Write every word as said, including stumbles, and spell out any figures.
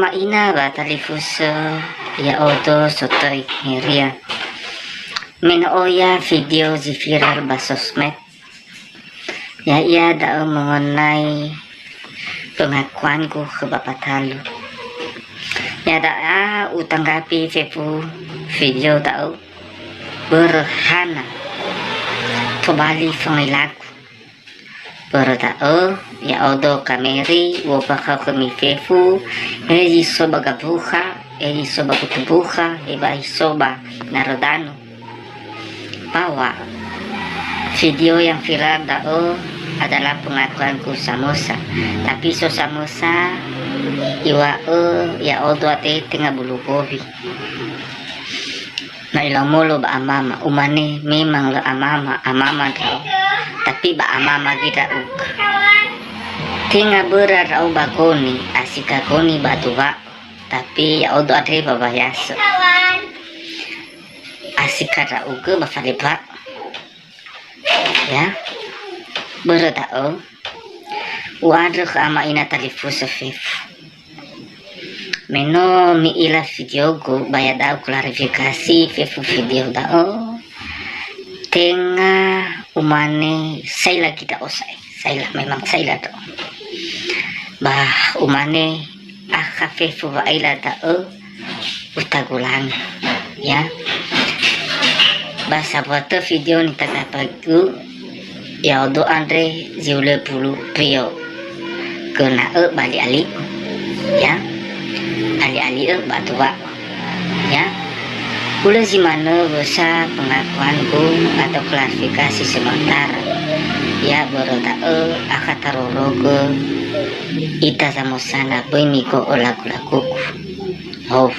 Ma'ina wa talifusö ya'odo sotoi Meria. Me no oya video zi viral ba sosmed. Ya'ia da'ö mengenai pengakuanku khö Bapa Talu. Ya da'a utanggapi fefu video da'ö börö hana tobali fangailagu. Börö da'ö, ya'odo Kameri, u'ombakha'ö khömi fefu, he zi so ba Gabukha, he zi so ba Gutubukha, he ba zi so ba Narodanu. Bahwa video yang viral da'ö adalah pengakuanku samösa. Tapi so samösa, iŵa'ö ya'odo andre tenga bulu gowi. Na ilomolo ba amama, umane, "Memang lö amama, amama ndra'o, tapi ba amama göi ndra'ugö. Tenga böra ndra'o ba goni, asika goni ba duwa'ö, tapi ya'odo andre ba wayasö. Asika ndra'ugö ba fale ba'ö." Ya, börö da'ö, u'andrö khö ama ina talifusö fefu. Me no mi'ila videogu, ba ya'aga uklarifikasi fefu video da'ö. Tenga umane saila göi ndra'o sa'ae, saila, memang saila ndra'o. Ba umane akha fefu wa'aila da'ö, utagulangi, ya. Ba sambua tö video nitanggapagu, ya'odo andre zi hulö bulu brio. Göna'ö ba ali'ali'ö, ya. Ali'ali'ö ba duwa'ö, ya. Hulö zi manö wösa pengakuangu atau klarifikasi sementara. Ya, börö da'ö akha tarorogö ita zamösana böi migo'ö lagu-lagugu. Hof.